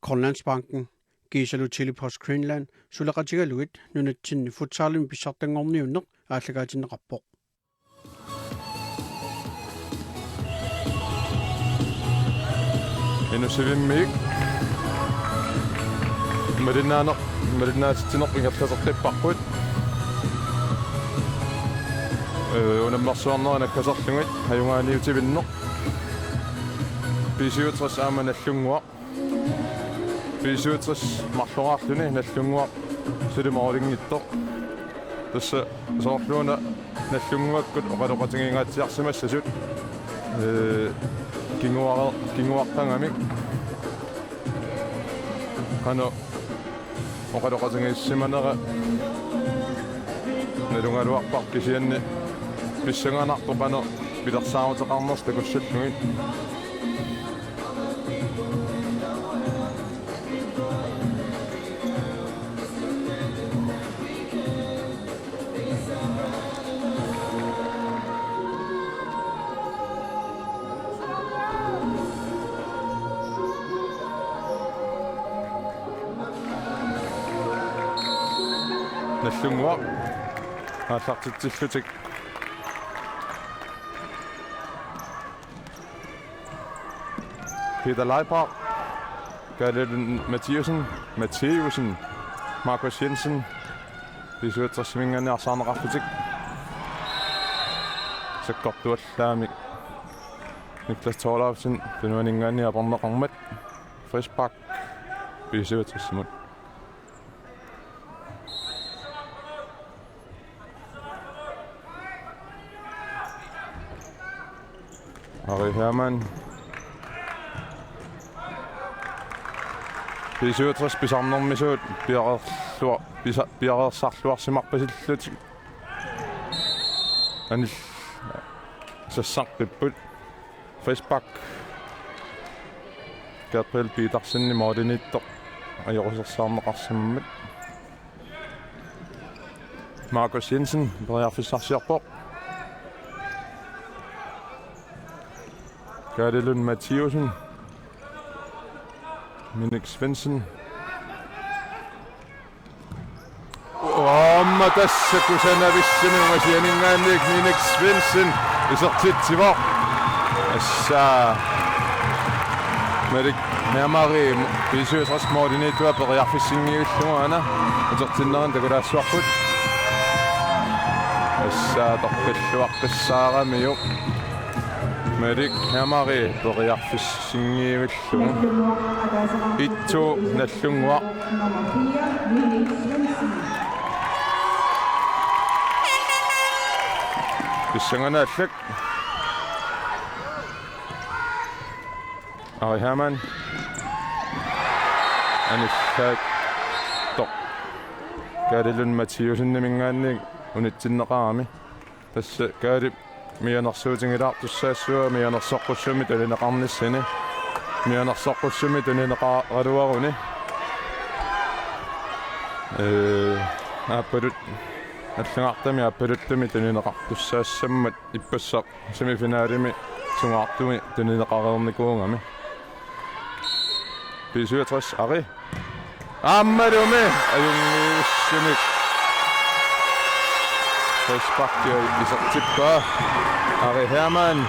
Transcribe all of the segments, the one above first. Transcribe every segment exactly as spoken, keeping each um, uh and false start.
Grønlandsbanken kiisalu Tele-Post Greenland suleqatigalugit nunatsinni futsalimi pissartanngorniunneq aallakaatinneqarpoq. Inuk sivimmiik. Malinnaaneq, malinnaatitsineq ingerlateqqipparput. Ee, unammersuarnerit nakkaserlugit ajugaaniutivinneq. B syvogtres aamma Nagdlunguaq. B syvogtres marloraarluni Nagdlunguaq suli målinngitsoq. Tassa soorluuna Nagdlunguakkut oqaloqatigiingaatsiarsimassasut, ee, kinguare-, kinguaqqagamik. Qanoq oqaloqatigiissimanera nalugaluarpara, kisianni pissanganarpoq qanoq pilersaaruteqarnersoq takussallugit. Nagdlunguaq aallartitsillutik. Peter Leiber, Kalle Lund Mathiassen, Matthæussen, Markus Jensen, B syvogtres-iminngaanniit arsaarneqarlutik. Sakkortuallaamik Niklas Thorleifsen tunuaninngaanniit aporneqarmat, frispark B syvogtres-imut. Ari Hermann. B syvogtres pisarnermisuut piareerlua-, pisa-, piareersarluarsimarpasillutik. Anil-, sassaqqipput. Frispark. Gabriel Petersen målimiittoq ajoqusersaarneqarsimammat. Markus Jensen periarfissarsiorpoq. Kalle Lund Mathiassen. Minik Svendsen. Aamma tassa kusanavissumik ungasianinngaanniit Minik Svendsen isertitsivoq. Tassa Malik Hermann B syvogtres målimiittoq periarfissinngillugu aana utertinnerani takulaassavarput. Tassa torpilluaqqissaaramiuk Malik Hermann periarfissinngillugu. Et to Nagdlunguaq. Pissanganaq aallak. Ari Hermann. Anillaattoq. Kalle Lund Mathiasseniminngaanniit unitsinneqarami. Tassa Kaalip mianersuutigilaartussaassavaa mianersoqqussummik tunineqarnissani. Mianersoqqussummik tunineqaraluaruni. Ee, aappalut, allagartami aappaluttumi tunineqartussaassammat ippassaq semifinalimi sungaartumi tunineqareernikuugami. B syvogtres Ari. Aammalumi ajunngivissumik frisparkia isertippaa Ari Hermann.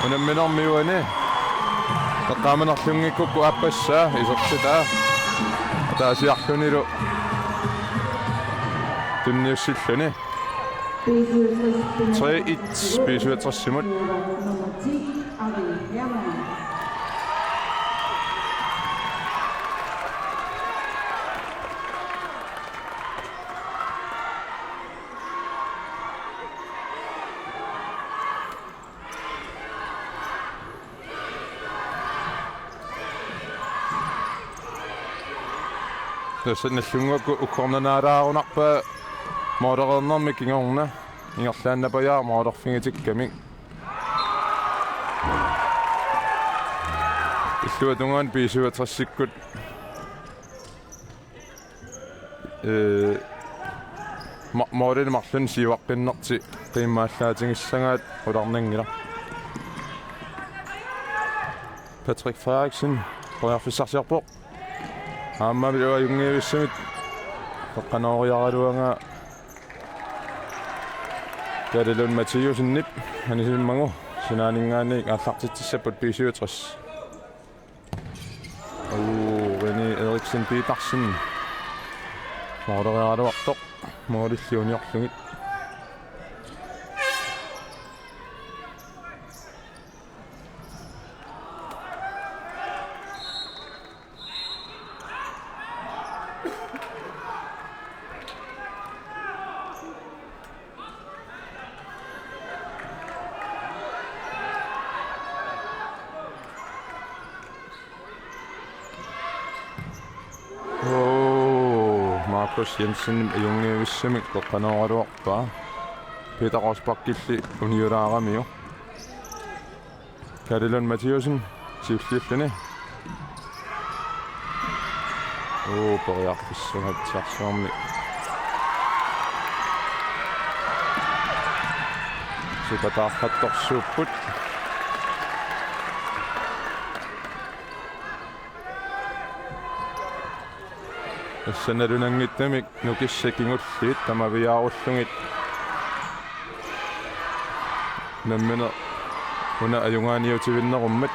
Unamminermi uani eqqaamanerlunngikkukku aappassaa isertitaa ataasiarlunilu tunniussilluni. Tre et B syvogtres-imut. Tassa Nagdlunguakkut ukkornanaalaarunarpaa målereernermi kingorna ingerlaannapajaaq målerfigitikkamik. Illuatungaani B syvogtres-ikkut ee, ma-, målinik marlunnik siuaqqinnertik qiimmaallaatigissagaat qularnanngilaq. Patrick Frederiksen periarfissarsiorpoq. Aamma ajunngivissamik qeqqanooriaraluaraa Kalle Lund Mathiussenip anisimmagu sinaaninngaanniit aallartitsissapput B syvogtres. Uu, René Eriksen Petersen mooreriaraluartoq mooriliuniorlugit. Oo, Markus Jensen ajunngivissamik qeqqanooraluarpaa. Peter Rosbachilli uniulaaramiuk. Kalle Lund Mathiussen siulliulluni. Oo, periarfissangatsiarsuarmik supataarrattorsuupput. Tassa nalunanngitsumik nukissat kingulliit tamaviaarullugit. Nammineq una ajugaaniutivinnerummat.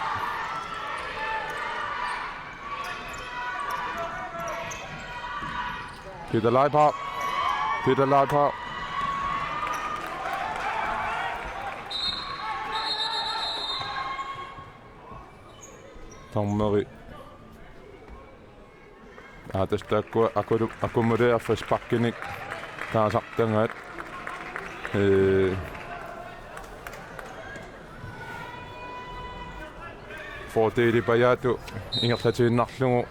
Peter Leiper. Peter Leiper. Dommeri. Aa, tassa taakkua akulu-, akumulerer frisparkinik taasartagaat. Ee, fordelipajaatut ingerlatiinnarlugu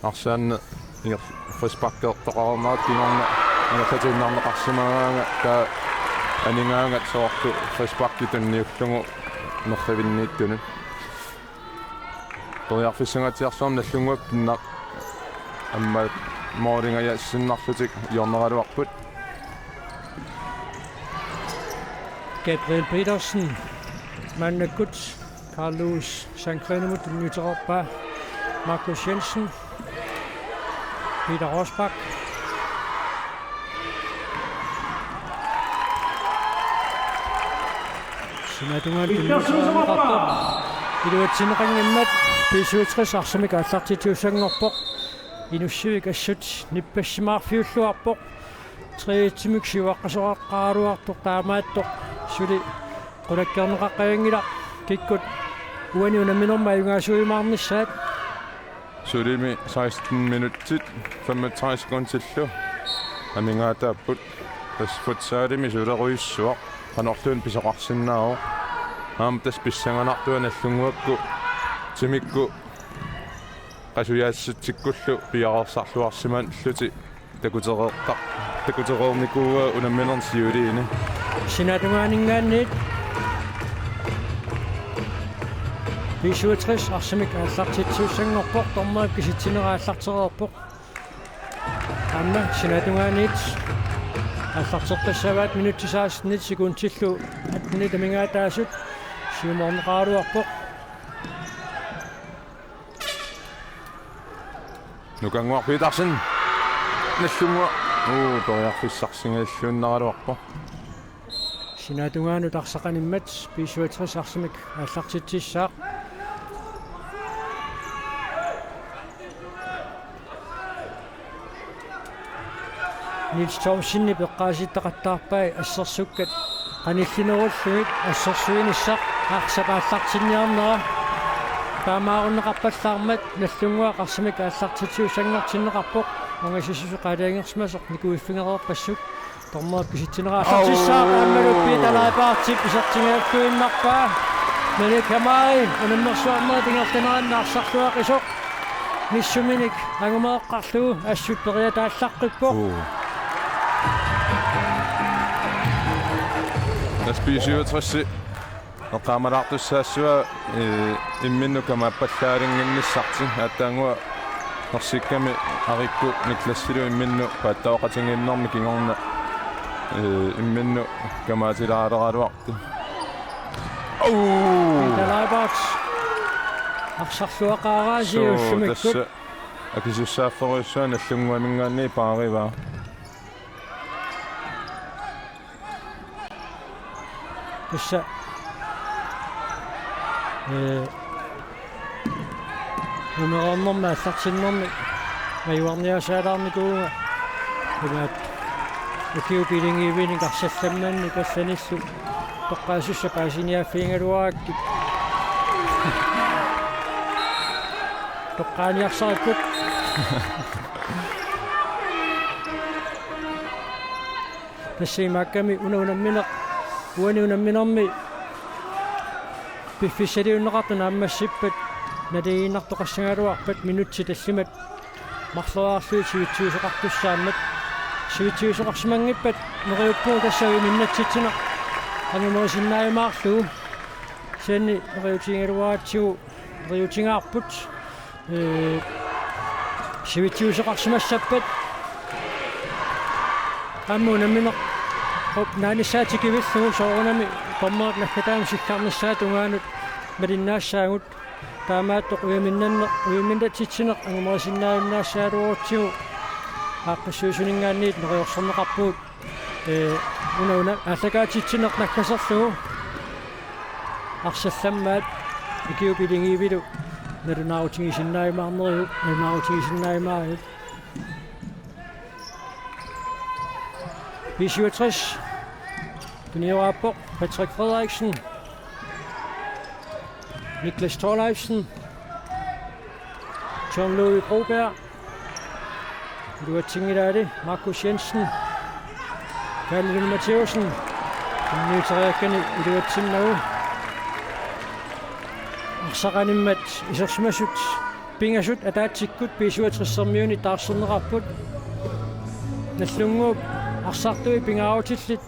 arsaanneq inger-, frisparkertoqarmat kingorna ingerlatiinnarneqarsimagaangat taava anigaangat soorlu frisparki tunniullugu nerrivinniittunut. Periarfissangatsiarsuarmik Nagdlunguaq pinnaq aamma moolingajassinnarlutik hjørneraluarput. Gabriel Petersen maannakkut Carl Louis Sandgrenimut tunniuteqarpaa. Markus Jensen. Peter Rosbach. Sinaatungaanut tunniuteqarpoq. Iluatsinneqanngimmat B syvogtres arsamik aallartitsisussanngorpoq. Inussivik assut nippassimaarfiulluarpoq. Tre-et-imik siuaqqasoqaqqaaraluartoq taamaattoq suli qulakkeerneqaqqajanngilaq kikkut uani unamminermi ajugaasuujumaarnissaat. Sulimi seksten minutsit femogtres sekundsillu amigaataapput. Tassa futsalimi sulerujussuaq qanorluunniit pisoqarsinnaavoq. Aamma tassa pissanganartua Nagdlunguakkut timikkut qasujaasitsitsikkullu piareersarluarsimallutik takutereertar-, takutereernikuuaa unamminerni siuliini. Sinaatungaaninngaanniit B syvogtres arsamik aallartitsisussanngorpoq, dommerip kisitsinera aallartereerpoq. Aamma sinaatungaaniit aallarteqqissavaat minutsit sekstenit sekundsillu attenit amigaataasut siumoorneqaraluarpoq. Nukannguaq Petersen. Nagdlunguaq. Uu, periarfissarsingajalluinnaraluarpoq. Sinaatungaanut arsaq animmat B syvogtres arsamik aallartitsissaaq. Niels Thomsenip eqqaasittaqattaarpai assersukkat qanillinerullugit assersuinissaq arsap aallartinniarnera. Taamaarunneqarpallaarmat Nagdlunguaq arsamik aallartitsisussanngortinneqarpoq. Ungasissuseq aalajangersimasoq nikuiffigereerpassuk. Dommerip kisitsinera aallartissaaq aammalu Peter Leibartip isertingajalluinnarpaa. Malik Hamari unammersuarnerit ingerlaneranni arsarluaqisoq. Missuminik angumeeqqarlugu assut periataallaqqippoq. Uu. Tassa B syvogtres eqqaamalaartussaassavaa, ee, imminnut kamaappallaalinnginnissartik, aatsaannguaq nersikkami arikkut Niklasilu imminnut paatsooqatigiinnermi kingorna, ee, imminnut kamaatilaaleraluartut. Uu! Peter Leibert. Arsarluaqaaraasiussumikkut. Tassa akisussaafferujussuaq Nagdlunguaminngaanniit paarivaa. Tassa, ee, umereernermi aallartinnermi majuarniasaalaarnikuuvunga. Imaat ukiut pilingiuinik arsallammannik allanillu toqqaasussat paasiniaaffigigaluarakkit. Toqqaaniarsaripput. Tassa imaakkami una unammineq, uani unamminermi piffissaliunneqartut naammassippat naligiinnartoqassagaluarpat minutsit tallimat marloriarlugit sivitsuisoqartussaammat. Sivitsuisoqarsimanngippat neriuppugut tassa ujuminnatsitsineq angumerisinnaajumaarlugu. Kisianni neriutigigaluaratsigu neriutigaarput. Ee, sivitsuisoqarsimassappat aamma unammineq op naanissaa tikivillugu soorunami dommerit naggataamik sikkarnissaata tungaanut malinnaassaagut. Taamaattoq ujuminnanneq, ujuminnatsitsineq angumerisinnaajunnaassagaluarutsigu aaqqissuisuninngaanniit neriorsorneqarpugut. Ee, una una aallakaatitsineq naggaserlugu arsallammaat ukiut pilingiuivilu nalunaarutigisinnaajumaarnerigut, nalunaarutigisinnaajumaarigut. B syvogtres tuniorarpoq Patrick Frederiksen, Niklas Thorleifsen, John Louis Broberg, iluatsinngilaali Markus Jensen, Kaali Lund Mathæussen, unnuuteriakkani iluatsinnagu. Arsaq animmat isersimasut pingasut ataatsikkut B syvogtres-ermiunit taarserneqarput. Nagdlunguup arsartui pingaarutillit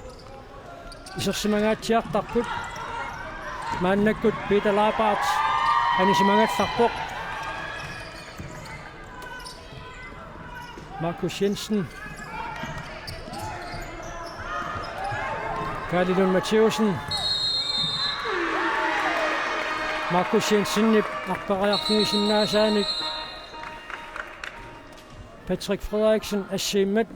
isersimangaatsiartarput. Maannakkut Peter Leibhardt anisimagallarpoq. Markus Jensen. Kaali Lund Mathæussen. Markus Jensenip arpariarfigisinnaasaanik Patrick Frederiksen assiimmat.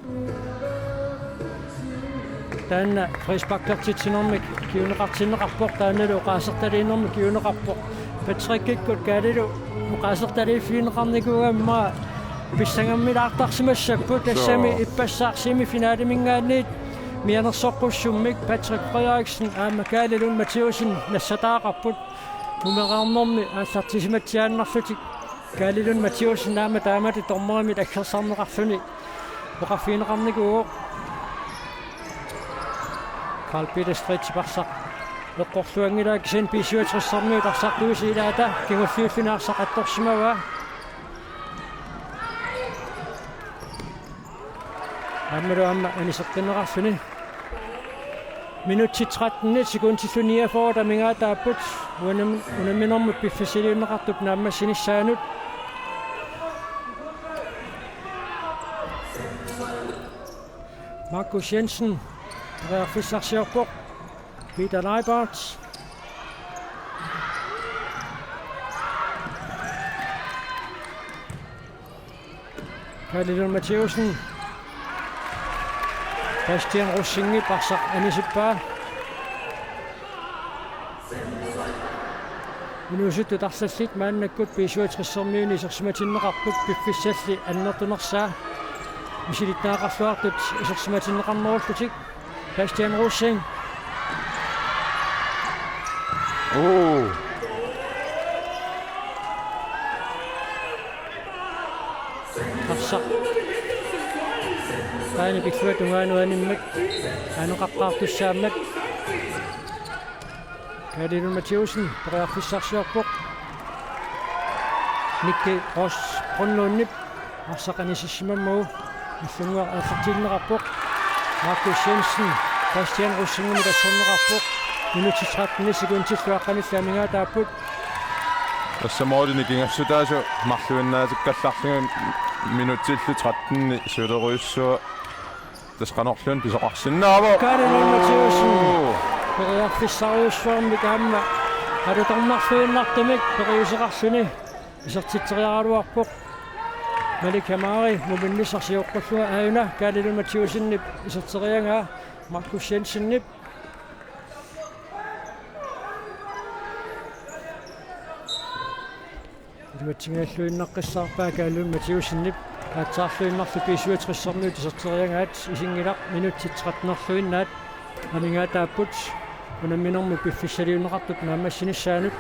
Taanna frisparkertitsinermik kinguneqartinneqarpoq, taannalu oqaasertaliinermik kinguneqarpoq. Patrickikkut Kaalilu oqaasertaliiffigineqarnikuugami pissangermilaartarsimassappat, tassami Suu. Ippassaq semifinaleminngaanniit mianersoqqussummik Patrick Frederiksen aamma Kaali Lund Mathæussen nassataaqarput. Umereernermi aallartisimatsiaannarlutik Kaali Lund Mathæussen aamma taamatut dommerimit aggersarneqarluni oqarfigineqarnikuuvoq. Karl Peter Stridtip arsaq eqqorluanngilaa, kisianni B syvogtres-ermiut arsartuisa ilaata kingulliulluni arsaq attorsimavaa. Aammalu aamma aniseqqinneqarluni. Minutsit tretten sekundillu niogfyrre amigaataapput. Unam-, unamminermut piffissaliunneqartup naammassinissaanut. Markus Jensen periarfissarsiorpoq. Peter Leibhardt. Kaali Lund Mathæussen. Bastian Rosingip arsaq anisippaa. Inuusuttut arlallit maannakkut B syvogtres-ermiunit isersimatinneqarput, piffissalli annertunersaa misilittagaqarluartut isersimatinneqarnerullutik. Bastian Rosing. Oo. Arsaq taanna pilluatungaanut animmat aneqaqqaartussaammat. Kaali Lund Mathæussen periarfissarsiorpoq. Nikki Ross Grønlundip arsaq anisissimammagu Nagdlunguaq aallartinneqarpoq. Markus Jensen Bastian Rosingimut asserneqarpoq. Minutsit tretten sekundillu aqqanillit amigaataapput. Tassa målini nikingassutaasoq marluinnaatikkallarlugit minutsillu tretten siulerujussuaq. Tassa qanorluunniit pisoqarsinnaavoq. Kaali Lund Mathæussen. Oo. Periarfissarujussuarmik aamma alutornarluinnartumik periuseqarluni. Isertitseriaraluarpoq. Malik Hamari muminnissaq sioqqullunga, aajuna Kaalilu Mathiussenip iserteriagaa Markus Jensenip. Iluatsinngilluinnaqqissaarpaa Kaalilu Mathiussenip, aatsaarluinnarlu B syvogtressermiut iserteriagaat. Isinngilaq, minutsit tretten-erluinnaat amigaataapput unamminermi piffissaliunneqartut naammassinissaanut.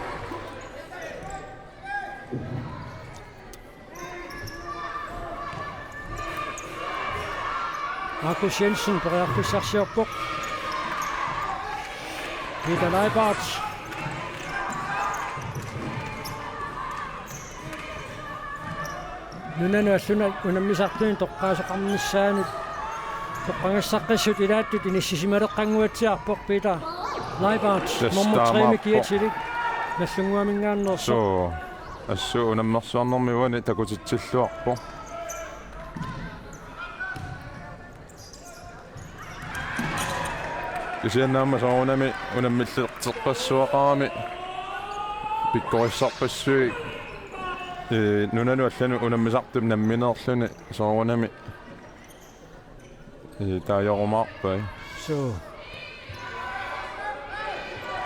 Markus Jensen periarfissarsiorpoq. Peter Leibart. Nunanut allunut unammisartunut toqqaasoqarnissaanut toqqagassaqqissut ilaattut inissisimaleqqannguatsiarpoq Peter Leibart. Tassa nummer tre-mi taamaappoq. Kiatilik Nagdlunguaminngaanneersoq. Suu. Assut unammersuarnermi uani takutitsilluarpoq. Kisianni aamma soorunami unammillerteqqassuaqarami pikkorissarpassuit, ee, nunanut allanut unammisartut nammineerluni soorunami ee, taajorumaarpai. Suu.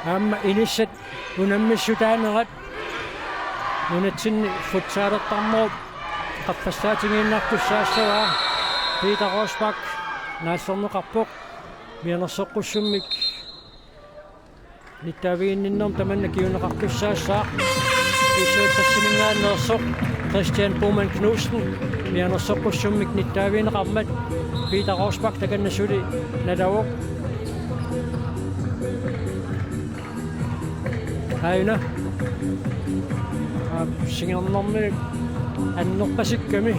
Aamma inissat unammissutaanerat nunatsinni futsalertarnerup qaffassaatigiinnartussaassavaa. Peter Rosbach naallerneqarpoq. Mianersoqqussummik nittaaviginninnermut tamanna kinguneqartussaassaaq. B syvogtresiminngaanneersoq Christian Boman Knudsen mianersoqqussummik nittaavigineqarmat. Peter Rosbach takanna suli nalavoq. Aajuna. Aap, singernermi annerpasikkami.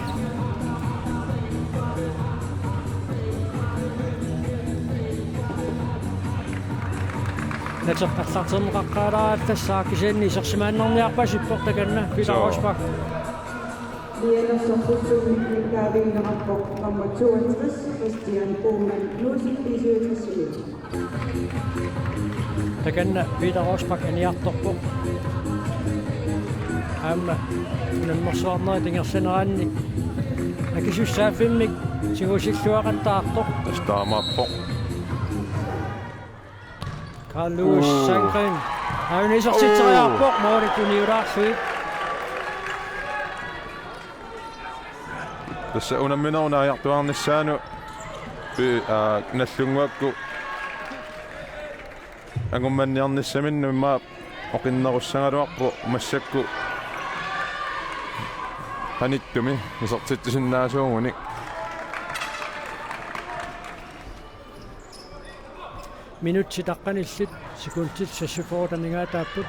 Nateqqallarterneqaqqaalaarallassaaq, kisianni isersimaannarniarpasippoq takanna Peter Rosbach. Mianersoqqussummik nittaavigineqarpoq nummer toogtres, Christian Boman Knudsen, B syvogtresimiit. Takanna Peter Rosbach aniartorpoq. Aamma unammersuarnerit ingerlaneranni akisussaaffimmik tigusilluaqattaartoq. Tassa taamaappoq. Carl Louis Sandgreen. Aajuna isertitseriarpoq, målit uniulaarlugit. Tassa unamminerup naajartuaarnissaanut pi-, aa, Nagdlunguakkut angummanniarnissaminnut immaqa oqinnerussagaluarpoq massakkut qanittumi isertitsisinnaasuugunik. Minutsit aqqanillit sekundit seksogfyrre amigaataapput.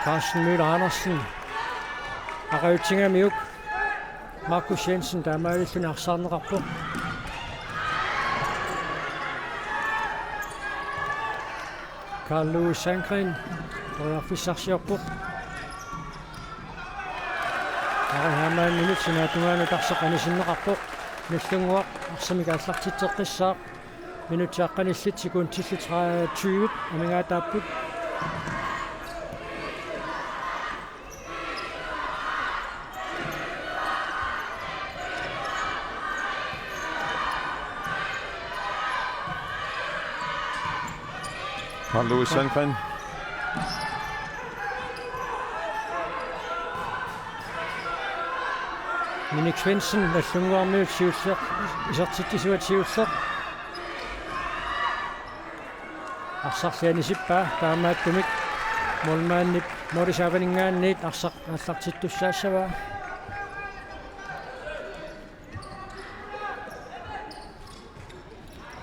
Carsten Møller Andersen aqagutigamiuk. Markus Jensen taamaalilluni arsaarneqarpoq. Carl Louis Sandgreen periarfissarsiorpoq. Ari Hamann minutsit sinaata tungaanut arsaq anisinneqarpoq. Nagdlunguaq arsamik aallartitseqqissaaq. Minutsit aqqanillit sekundillit tre-, tyve amigaataapput. Carl Louis Sandgreen. Minik Svendsen, Nagdlunguarmiut siulleq, isertitsisuat siulleq. Arsarli anisippaa, taamaattumik målmandip målip saavaninngaanniit arsaq aallartittussaassavaa.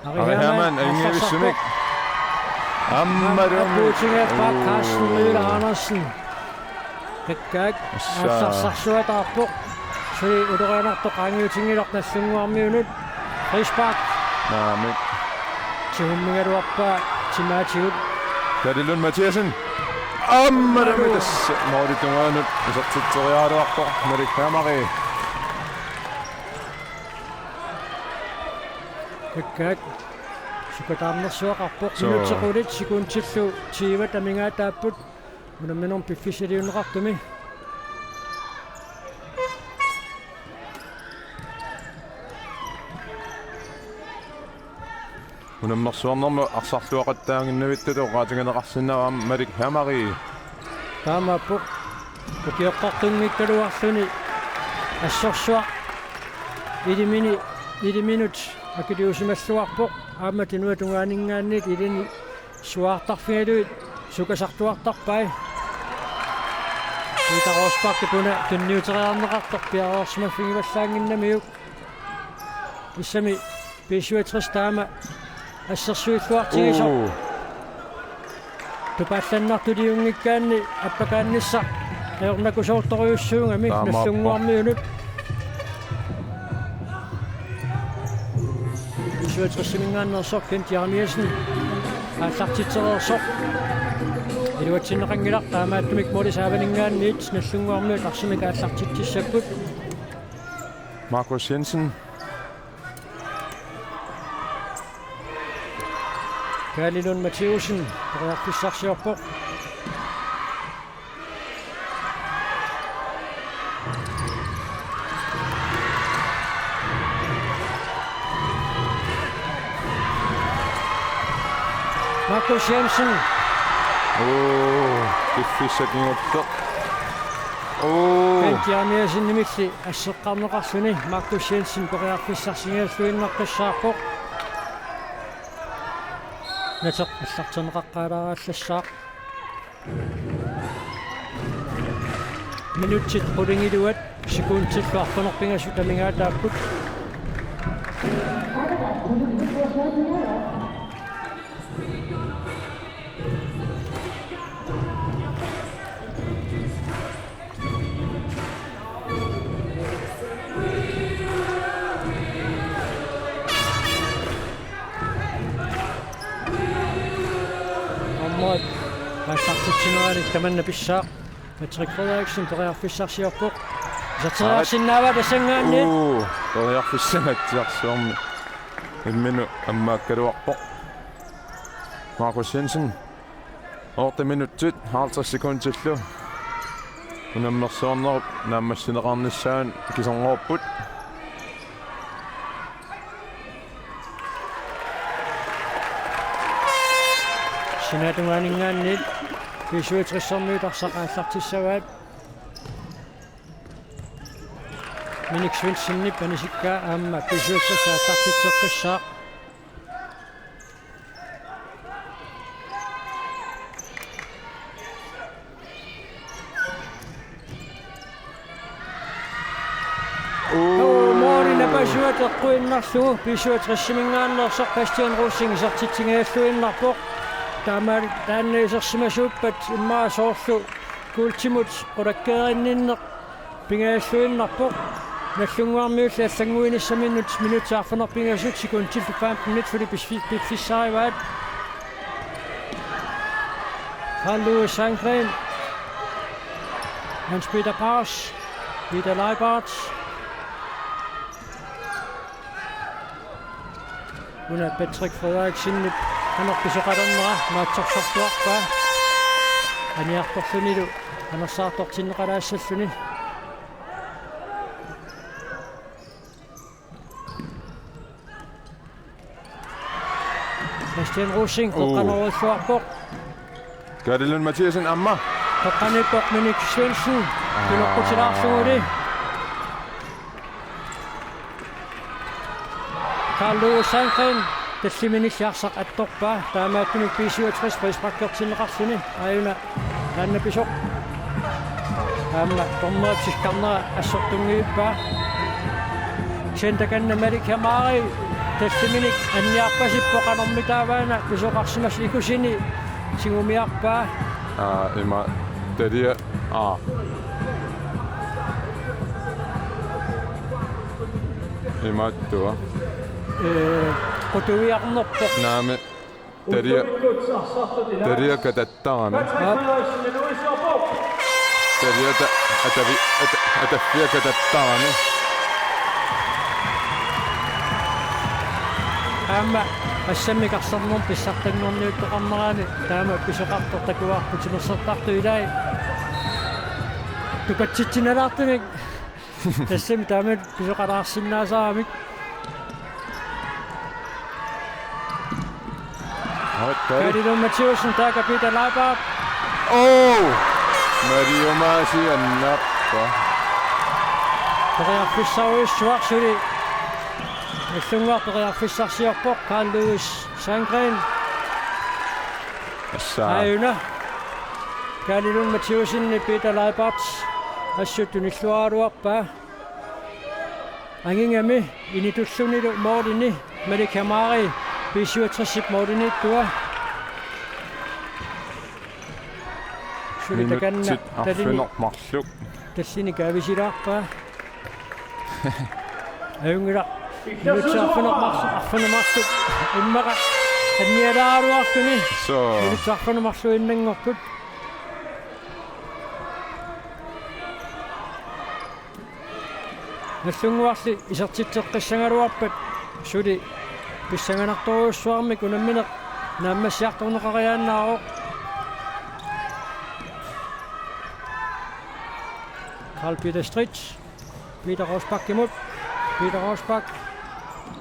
Ari Hamann, Ari Hamann, arsaq ajunngivissumik. Aammalu. Apuutigaappaat Carsten Møller Andersen. Pekkaak. Assa. Aallarsaarsuataarpoq. Suli ulorianartoq qaangiutinngilaq Nagdlunguarmiunut. Frispark. Naamik. Tigummigaluarpaa timaatigut. Kaalilu Mathiassen. Aammalumi tassa målip tungaanut isertitseriaraluarpoq Malik Hamari. Pekkaak. Sukataarnersuaqarpoq. Suu. Minutsit qulit sekundillu tyve amigaataapput unamminermi piffissaliunneqartumi. Unammersuarnermut arsarluaqattaaginnavittutut oqaatigineqarsinnaavoq aamma Malik Hamari. Taamaappoq. Ukioqqartunngikkaluarluni assorsuaq ilimini, iliminut akiliusimalluarpoq. Aamma tunuata tungaaninngaanniit ilini suaartarfigalugit sukasartuartarpai. Peter Rosbach-ip una tunniuteriarneqartoq piareersimaffigivallaannginnamiuk. Tassami B syvogtres taama assersuilluartigisoq. Uu. Tupaallannartuliunngikkaanni appakaannissaq ajornakusoortorujussuugami. Taamaappoq. Nagdlunguarmiunut B syvogtres-iminngaanneersoq Kent Jeremiassen aallartitsereersoq. Iluatsinneqanngilaq, taamaattumik målip saavaninngaanniit Nagdlunguarmiut arsamik aallartitsissapput. Markus Jensen. Kaali Lund Mathæussen periarfissarsiorpoq. Markus Jensen. Uu, piffissaq kingulleq. Uu. Kent Jeremiassenimilli asseqqarneqarluni Markus Jensen periarfissarsigalluinnaqqissaarpoq. Nateq allarterneqaqqaalaarallassaaq. Minutsit qulingiluat sekundillu arfineq-pingasut amigaataapput. Aamma aallartitsineranik tamanna pissaaq. Patrick Frederiksen periarfissarsiorpoq. Iserteriarsinnaavaa tassanngaanniit. Uu, periarfissagatsiarsuarmi imminut ammaakkaluarpoq. Markus Jensen. Otte minutsit halvtreds sekundillu unammersuarnerup naammassineqarnissaa kiserngorput. Sinaatungaaninngaanniit B syvogtres-ermiut arsaq aallartissavaat. Minik Svendsenip anisikkaa aamma B syvogtres aallartitseqqissaaq. Uu. Uu, måli napasuat eqquinnarlugu B syvogtres-iminngaanneersoq Bastian Rosing isertitsigalluinnarpoq. Taama taanna isersimasuuppat immaqa soorlu kuultimut qulakkeerinninneq pingajalluinnarpoq. Nagdlunguarmiulli allannguinissaminnut minutsit arfineq-pingasut sekundillu femten-it suli pif-, piffissarivaat. Carl Louis Sandgren. Hans Peter Paus. Peter Leibart. Una Patrick Frederiksenip qanoq pisoqalernera naatsorsortuarpaa. Aniartorlunilu anersaartortinneqalaassalluni. Bastian Rosing. Uu. Qeqqanoorluarpoq. Kaali Lund Mathæussen aamma. Qeqqaniippoq Minik Svendsen. Aa. Tunoqqutilaarluguli. Carl Louis Sandgren talliminilli arsaq attorpaa, taamaattumik B syvogtres frisparkertinneqarluni. Aajuna taanna pisoq. Aamma dommerip sikkarnera assortunngivippaa. Center kanna Malik Hamari talliminik anniarpasippoq qanormitaava-una pisoqarsimasoq, ikusini tigumiarpaa. Aa, ima talia. Aa. Imaattua. Ee, qutuviarnerpoq. Naamik. Talia, talia katattarami. Aap. Taliata atavi-, ata-, ataffia katattarami. Aamma assammik arsarnermut pissartanngorniuttoqarnerani taama pisoqartoq takuarput timersortartut ilaat. Tukatsitsinalaartunik tassami taama pisoqalaarsinnaasaramik. Oj, Kaali Lund Mathiussen taakku Peter Leibarth. Oh! Mario Masi annappa. Periarfissarujussuaq suli. Nallunnguaq periarfissarsiorpoq Carl Lewis Sandgren. Assa. Aajuna. Kaali Lund Mathiussen Peter Leibarth assut tunilluaraluarpaa. Angingami initullunilu målini Malik Hamari B syvogtres-ip måliniittua. Suli takanna minutsit tallini arfineq-marluk. Tallini kaavisilaarpaa. Ajunngilaq. Minutsit arfineq-marluk, arfineq-marluk. Immaqa annialaaraluartuni. Soo. Minutsit arfineq-marluinnanngorput. Nallunnguarli isertitseqqissagaluarpat suli pissanganartorujussuarmik unammineq naammassiartorneqariaannaavoq. Carl Peter Stritch, Peter Rosbachimut, Peter Rosbach,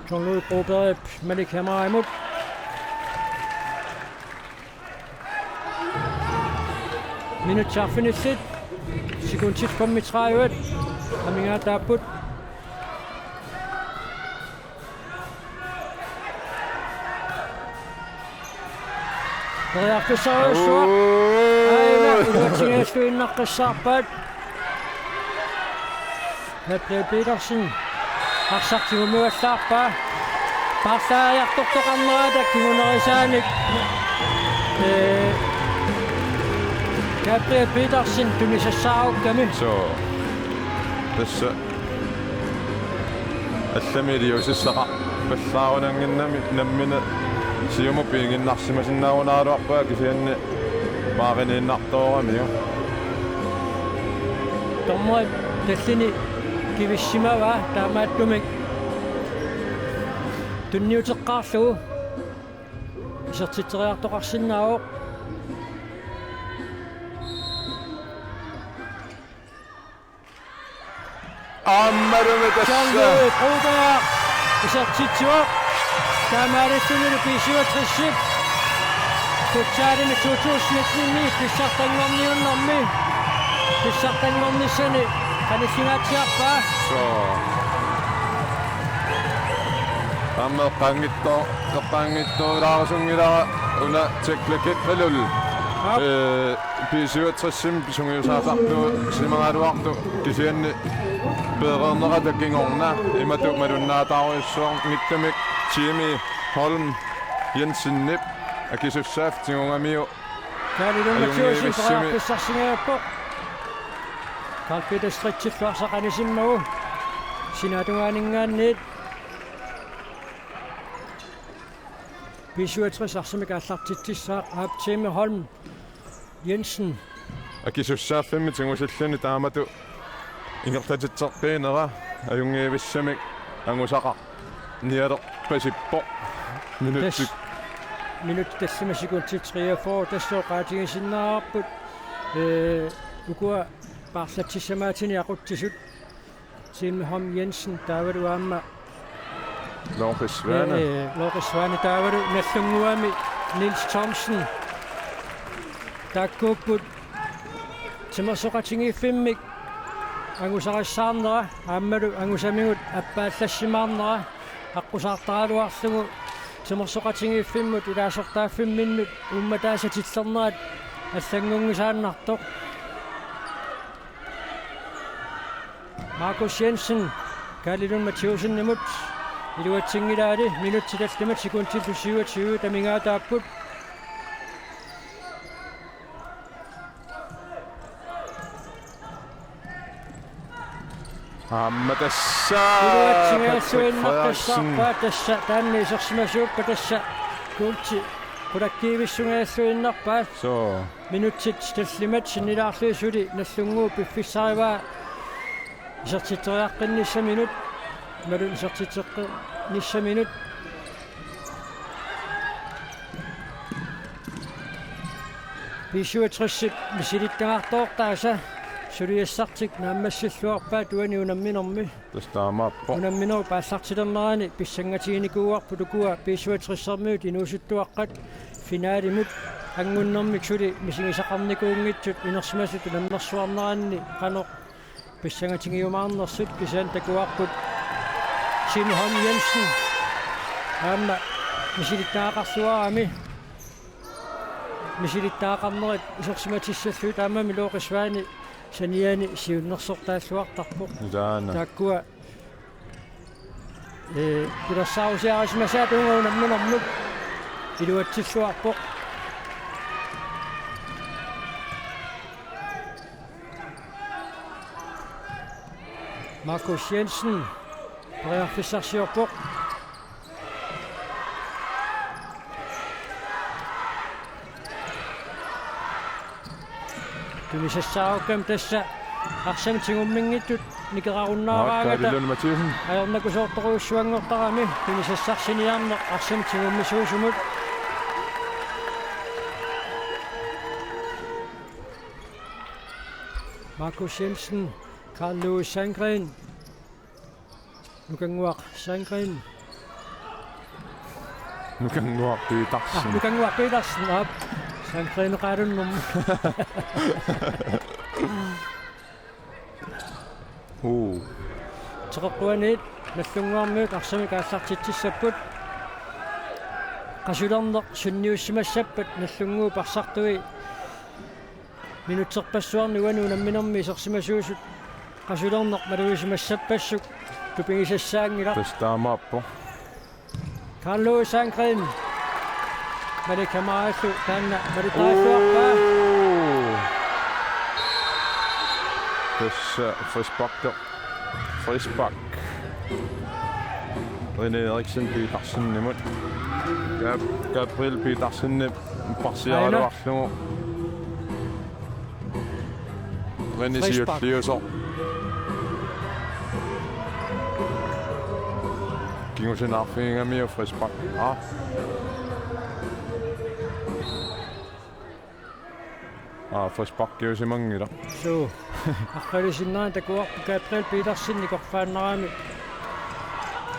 John Louis Brobergip Malik Hamarimut. Minutsit arfinillit, sekundit femogtredive, amigaataapput. Periarfissarujussuaq. Aajuna, iluatsinngilluinnaqqissaarpaat. Gabriel Petersen. Arsaq tigumivallaarpaa. Paarlaariartortoqarnerata kingunerisaanik. Ee, Gabriel Petersen tunisassaarukkami. Soo. Tassa. Allami iliuusissaqarpallaarunannginnami nammineq siumut piiginnarsimasinnaanngikkaluarpaa kisianni maariniinnartooramiuk. Dommerit tallini kivissimavaa taamaattumik tunniuteqqaarlugu isertitseriartoqarsinnaavoq. Aammalumi tassa. John Louis Broberg isertitsivoq. Taamaalillunilu B syvogtres-ip futsalimi to tusind nitten-imi pissartanngorniunnermi pissartanngornissani qanillingaatsiarpaa. Soo. Aamma eqqaanngitsoq, eqqaanngitsoorlaarusunngilara una teknikkillu. Aap. Ee, B syvogtres-imi sungiusaasartuusimagaluartoq kisianni peereernerata kingorna imatut malunnaataarujussuanngitsumik Jimmy Holm Jensenip akisussaaffik tigugamiuk. Kaali Lund Mathiussen ajunngivissumik periarfissarsinngaarpoq. Carl Peter Stritchillu arsaq anisimmagu. Sinaatungaaninngaanniit. B syvogtres arsamik aallartitsissaaq aap Jimmy Holm Jensen. Akisussaaffimmik tigusilluni taamatut ingerlatitseqqiinera ajunngivissumik angusaqarnialerpasippoq. Minutsit. Tas-, minutsit tallimat sekundit treogfyrre tassa oqaatigisinnaavarput. Ee, ukua paarlatsissamaatini aqutsisut. Jimmy Holm Jensen taavalu aamma Lorge Svane. Ee, Lorge Svane taavalu Nagdlunguami Niels Thomsen. Taakkuupput timersoqatigiiffimmik angusarissaarnera aammalu angusamigut appaallassimaarnera aqqusaartaraluarlugu timersoqatigiiffimmut ilaasortaaffimminnut uummataasa tillernerat allanngunngisaannartoq. Markus Jensen, Kaali Lund Mathiussenimut, iluatsinngilaali, minutsit tallimat sekundillu syvogtyve amigaataapput. Aamma tassa Patrick Frederiksen. Iluatsinngilluinnaqqissaarpaa tassa, taanna isersimasuuppat tassa, kuulti qulakkiivissunngilluinnarpaat. Soo. Minutsit tallimat sinnilaarlugit suli Nagdlunguup piffissarivaa isertitseriaqqinnissaminut, imaluunniit isertitseqqinnissaminut. B syvogtres misilittagartoortaasa suliassartik naammassilluarpaat uani unamminermi. Tassa taamaappoq. Unamminerup aallartilernerani pissangatiginikuuarput ukua B syvogtres-ermiut inuusuttuaqqat finalimut angunnermik suli misigisaqarnikuunngitsut inersimasut unammersuarneranni qanoq pissangatigiumaarnersut. Kisianni takuarput Tine Holm Jensen aamma misilittagaqarluarami. Misilittagaqarnerit isersimatissallugit aammami Looqisvaani saniani siunnersortaalluartarpoq. Ilaana. Taakkua, ee, pilersaarusiarisimasaat uunga unamminermut iluatsilluarpoq. Markus Jensen periarfissarsiorpoq. Tunisassaarukkamik tassa arsamik tigumminngitsut nikerarunnaaraangata. Aa, Kaali Lund Mathiassen. Ajornakusoortorujussuanngortarami tunisassarsiorniarneq arsamik tigummisuusumut. Markus Jensen, Carl Louis Sandgreen, Nukannguaq Sandgreen. Nukannguaq Petersen. Ah, Nukannguaq Petersen, aap. Sandgreen qaalunnermi. Uu. Teqeqquaniit Nagdlunguarmiut arsamik aallartitsissapput. Qasulerneq sunniussimassappat Nagdlunguup arsartui minutserpassuarni uani unamminermi isersimasuusut qasulerneq malugisimassappassuk tupigisassaanngilaq. Tassa taamaappoq. Carl Louis Sandgreen. Malik Hamarillu taanna malittariarluarpaa. Uu. Tassa frispark. Frispark. René Eriksen Petersenimut. Gab-, Gabriel Petersenip parsiaraluarlugu. René Frispark. Siulliusoq. Kingusinaarfigigamiuk frispark. Aa. Aa, frisparkiusimanngilaq. Suu. Aqqalusinnaaneq takuarput Gabriel Petersen nikorfaannarami.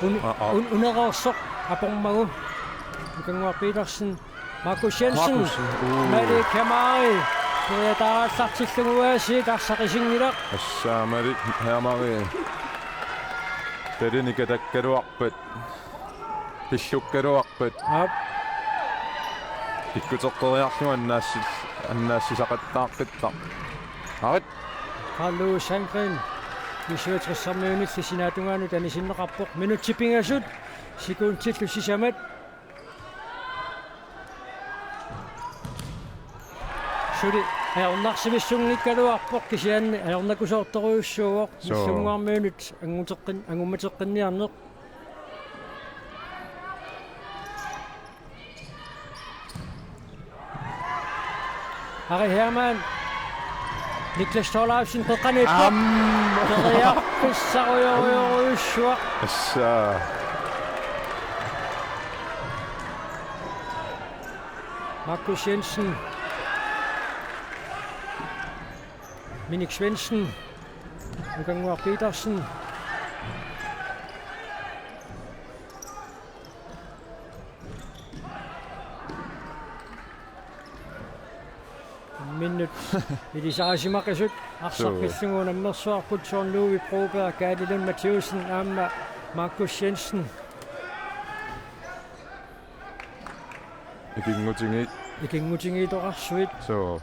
Un-, Aa, aa. Un-, unereersoq apormagu. Nukannguaq Petersen. Markus Jensen. Markus, uu. Malik Hemari. Periataarallartillugu aasiit arsaq isinngilaq. Tassa Malik Hemari. Talinik atakkaluarpat. Pillukkaluarpat. Aap. Pikkuteqqeriarlugu annaassil-, annaassisaqattaaqqittarpoq. Arit. Carl Louis Sandgreen. B syvogtres-ermiunilli sinaatungaanut anisinneqarpoq. Minutsit pingasut. Sekundillu sisamat. Suli ajornarsivissunngikkaluarpoq kisianni ajornakusoortorujussuuvoq. Suu. Nagdlunguarmiunit anguteqqin-, angummateqqinniarneq. Ari Hermann. Niklas Thorleifsen qeqqaniippoq. Aamma. Periarfissarujorujorujussuaq. Tassa. Markus Jensen. Minik Svendsen. Nukannguaq Petersen. Minut ilisarisimaqisut arsaq pillugu unammersuarput Søren Ludvig Broberg, Kaali Lund Mathæussen aamma Markus Jensen. Ikinngutigiit. Ikinngutigiittoqarsuit. Suu.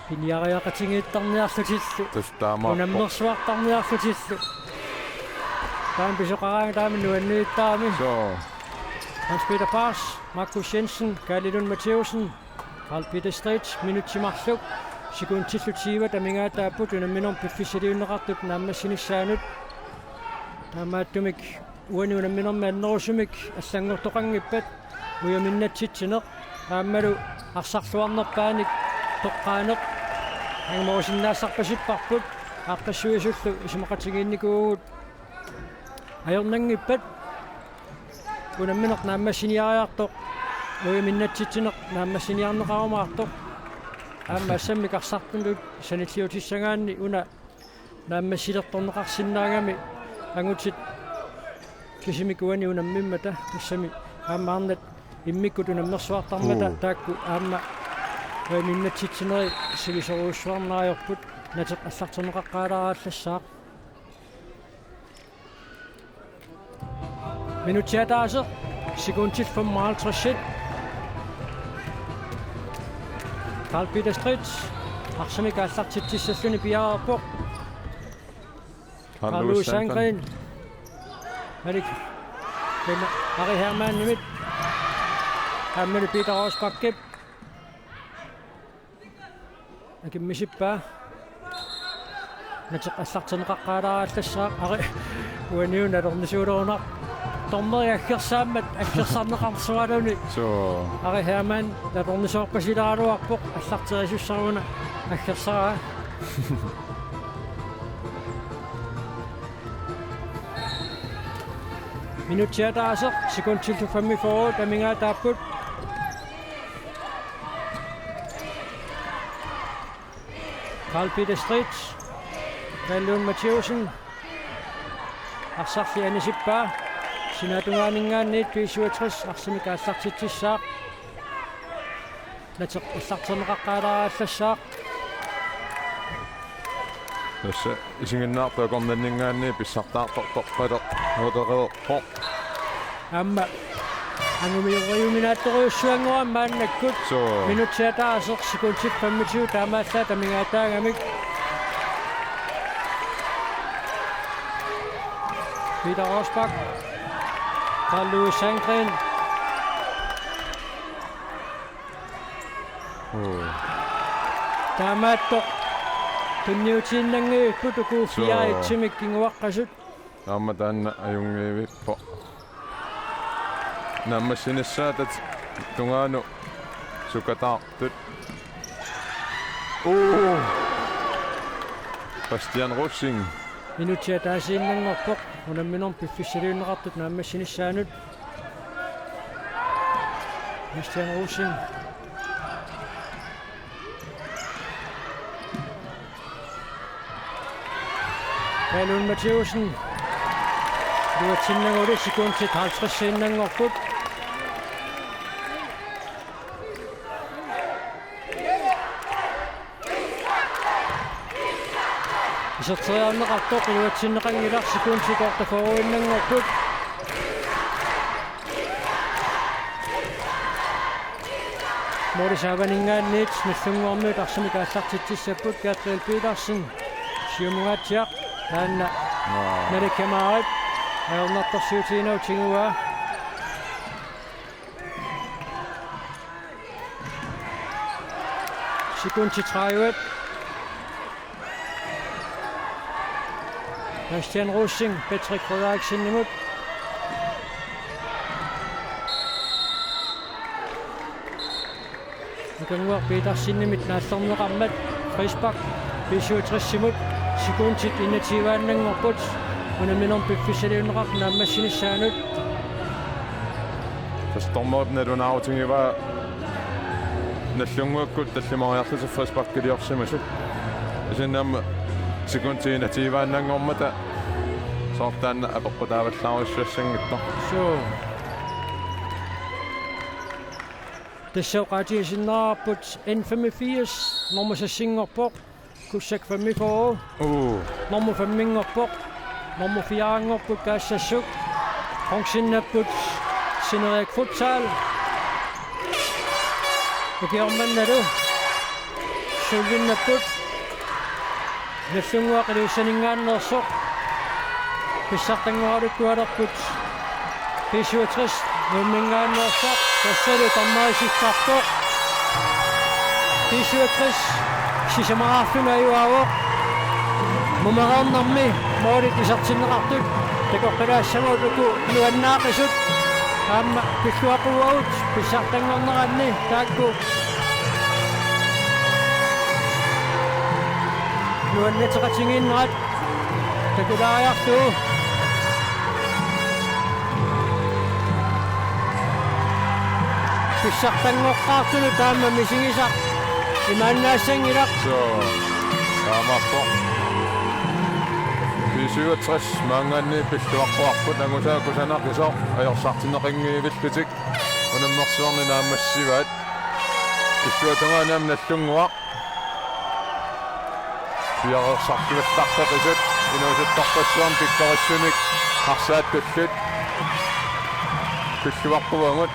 Piniariaqatigiittarniarlutillu. Tassa taamaappoq. Unammersuartarniarlutillu. Taama pisoqaraangat taama nuanniittarami. Suu. Hans Peter Paas, Markus Jensen, Kaali Lund Mathæussen, Carl Peter Street, minutsit marluk. Sekundillu tyve amigaataapput unamminermi piffissaliunneqartut naammassinissaanut. Taamaattumik uani unamminermi annerusumik allanngortoqanngippat ujaminnatsitsineq aammalu arsarluarnerpaanik toqqaaneq angumerusinnaassarpasipparput aaqqissuisullu isumaqatigiinnikuuvugut ajornanngippat unammineq naammassiniariartoq Uiminnatsitsineq naammassiniarneqarumaartoq. Aamma assammik arsartunut sanilliutissagaanni una naammassilertorneqarsinnaagami angutit kisimik uani unammimmata, tassami aamma arnat immikkut unammersuartarmata. Uu. Taakku aamma uiminnatsitsinerit sivisoorujussuarneq ajorput, nateq allarterneqaqqaalaarallassaaq. Minutsit ataaseq, sekundit femoghalvtreds. Karl Peter Street arsamik aallartitsissalluni piareerpoq. Karl Louis Sandgreen. Malik. Ari Hermannimit. Aammalu Peter Rosbachip akimmisippaa. Nateq allarterneqaqqaalaarallassaaq. Ari, uaniuna atornisuulerunaq. Dommeri aggersaammat aggersarneqarsualuni. Suu. Ari Hermann atornisoorpasileraluarpoq, allarterisussaq una aggersaraa. Minutsit ataaseq, sekundit femogfyrre amigaataapput. Karl Peter Street, Palle Lund Mathæussen, arsarli anisippaa, sinaatungaaninngaanniit B syvogtres arsamik aallartitsissaaq. Nateq allarterneqaqqaalaarallassaaq. Tassa isiginnaartut akornanninngaanniit pissartaartortorpaleq, utereerpoq. Aamma angumiorujuminaattorujussuanngorami maannakkut. Suu. Minutsit ataaseq, sekundit femogtyve taamaallaat amigaataagamik. Peter Rosbach. Karl Louis Sandgreen. Uu. Taamaattoq tunniutiinnanngivipput uku. Suu. Fire etsimik kinguaqqasut. Aamma taanna ajunngivippoq. Naammassinissaata tungaanut sukataartut. Uu. Bastian Rosing. Minutsit ataasiinnanngorpoq unamminermi piffissaliunneqartut naammassinissaanut. Bastian Rosing. Palle Lund Mathæussen. Iluatsinnaguli sekundit halvtredsiinnanngorput. Iserteriarneqartoq iluatsinneqanngilaq, sekundit otteogfyrreinnanngorput. Målip saavaninngaanniit Nagdlunguarmiut arsamik aallartitsissapput, Gabriel Petersen siumungaatsiaq, taanna. Aa. Nalik Kamaarip ajornartorsiutigineq tiguaa. Sekundit tredive. Bastian Rosing, Patrick Frederiksenimut. Nikanguaq Petersenimit naallerneqarmat frispark B syvogtresimut, sekundit enogtyveannanngorput unamminermi piffissaliunneqartut naammassinissaanut. Tassa dommerip nalunaarutigivaa Nagdlunguakkut tallimariarlutik frisparkiliorsimasut. Kisianni aamma sekundit enogtyveannanngormata soorlu taanna apeqqutaavallaarujussuassanngitsoq. Suu. Tassa oqaatigisinnaavarput N femogfirs, nummer seksinngorpoq Kusak femogfyrre. Uu. Nummer femminngorpoq. Nummer firenngorput Kaassassuk. Bronzennapput Sineriak Futsal. Ukioq mannalu sølvinnapput. Nagdlunguaq Ilulissaninngaanneersoq. Pissartanngoralualerput B syvogtres Nuumminngaanneersaq, tassalu dommerisittartoq. B syvogtres sisamaraarluni ajugaavoq. Mumereernermi målit isertinneqartut takoqqilaassavagut uku nuannaaqisut. Aamma pilluaqquagut pissartanngorneranni taakku nuannateqatigiinnerat takulaariarlugu. Pissartanngoqqaartunut taama misigisaq imaannaassanngilaq. Suu, taamaappoq. B syvogtres maanngaanniit pilluaqquarput, angusaa kusanaq isoq ajorsartinneqanngivillutik unammersuarni naammassivaat. Illuatungaani aamma Nagdlunguaq. Piareersartuallartoqisut inuusuttorpassuarnik pikkorissunik arsaat tulliit pilluaqquagut.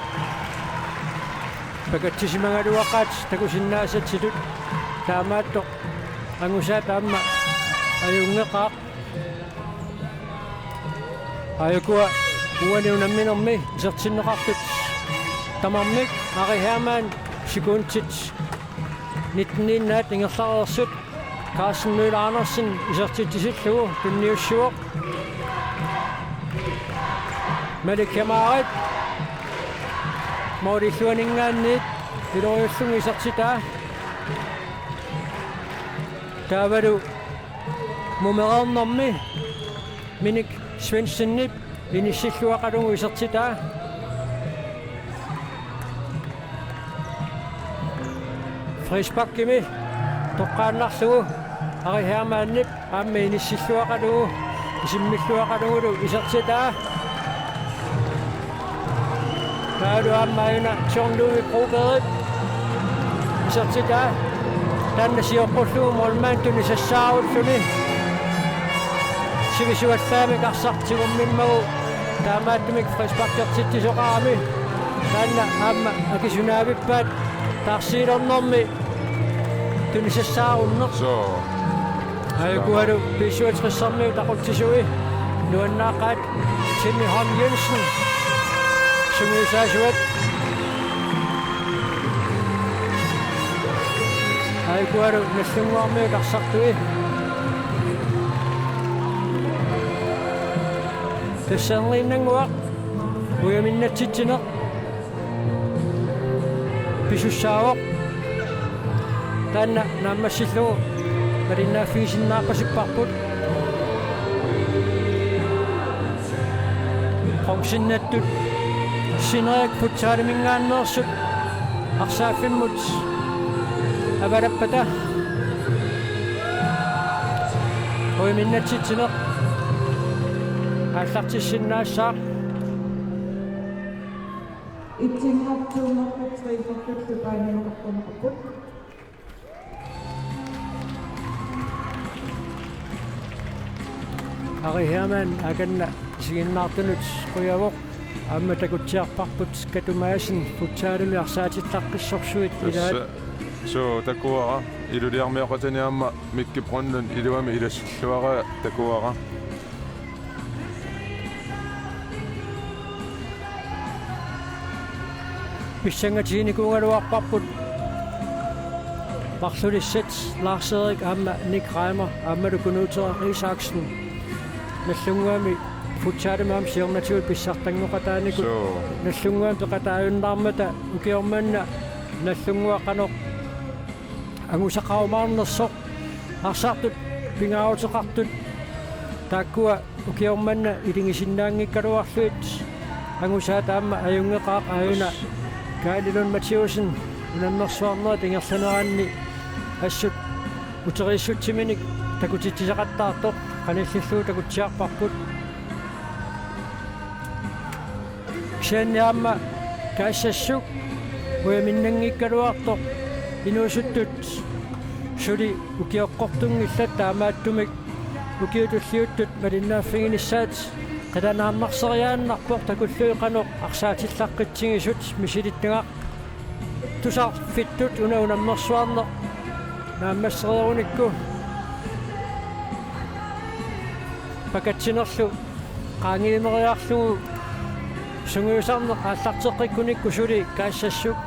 Pakatsisimagaluaqaat takusinnaasatsitut, taamaattoq angusaa taama ajunngeqaaq. Aajukua uani unamminermi isertinneqartut tamarmik Ari Hermann sekundit nitten-iinnaat ingerlareersut. Carsten Møller Andersen isertitsisillugu tunniussivoq. Malik Kjærmarit målip illuaninngaanniit iloriullunga isertitaa. Taavalu mumereernermi Minik Svendsenip inissilluaqalugu isertitaa. Frisparkimi toqqaannarlugu Ari Hermannip aamma inissilluaqalugu isimmilluaqalugulu isertitaa. Taavalu aamma aajuna John Ludvig Brobergip isertitaa. Taanna sioqqullugu målmandip tunisassaarulluni. Sivisuallaamik arsaq tigummimmagu taamaattumik frisparkertitsisoqarami. Taanna aamma akisunaavippaat taarsiilernermi tunisassaarunneq. Suu. Aajukualu B syvogtres-ermiut aqutsisui nuannaaqaat. Timmy Holm Jensen sungiusaasuat. Aajukualu Nagdlunguarmiut arsartui. Tassa erniinnannguaq ujaminnatsitsineq pisussaavoq. Taanna naammassillugu malinnaaffigisinnaappasipparput. Bronzinnattut Sineriak futsaliminngaanneersut arsaaffimmut avalappata. Ujaminnatsitsineq aallartissinnaassaaq. Itsinngortuummat tre-kkut paaniuneqartuneqarput. Ari Hermann akanna isiginnaartunut qujavoq, aamma takutsiarparput Katu Madsen futsalimi arsaatillaqqissorsuit ilaat. Tassa, suu, takuara, Ilulissarmioqatani aamma Mikki Brønlund iluamik ilasilluaraa takuara. Pissangatiginikuugaluarparput marlulissat Lars-Erik aamma Nick Reimer aammalu Knud Isaksen. Nagdlunguami futsalimi aamma siornatigut pissartanngoqataanikuut. Suu. Nagdlunguami peqataajunnaarmata ukioq manna Nagdlunguaq qanoq angusaqarumaarnersoq. Arsartut pingaaruteqartut taakkua ukioq manna iligisinnaanngikkaluarlugit angusaa taama ajunngeqaaq. Aajuna Kaali Lund Mathiussen unammersuarnerit ingerlaneranni assut uteriissutsiminik takutitsisaqattaartoq qanillillugu takutsiarparput. Kisianni aamma Kaassassuk ujaminnanngikkaluartoq inuusuttut suli ukioqqortunngillat, taamaattumik ukiut tulliuttut malinnaaffiginissaat qilanaarnarseriaannarpoq takullugit qanoq arsaatillaqqitsigisut. Misilittagaq tusarfittut una unammersuarneq naammassereerunikku pakatsinerlu qaangiummeriarlugu sungiusarneq aallarteqqikkunikku suli Kaassassuk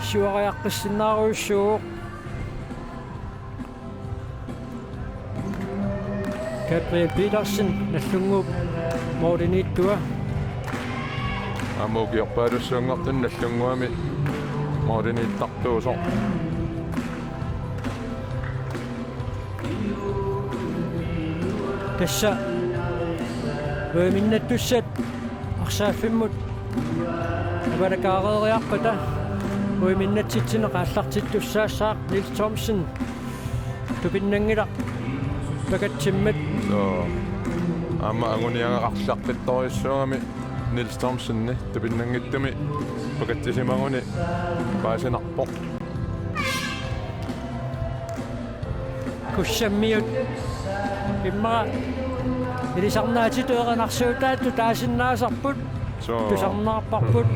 siuariaqqissinnaarujussuuvoq. Gabriel Petersen, Nagdlunguup målimiittua. Aamma ukiorpaalussuanngortuni Nagdlunguami målimiittartuusoq. Tassa ujaminnattussat arsaaffimmut avalakaareeriarpata Uiminnatsitsineq aallartittussaassaaq Niels Thomsen. Tupinnanngilaq pakatsimmat. Soo. Aamma anguniagaqarluartorujussuugami Niels Thomsen tupinnanngitsumi pakatsisimaguni paasinarpoq. Kussammiut immaqa ilisarnaatitut erinarsuutaattut taasinnaasarput. Soo. Tusarnaarparput.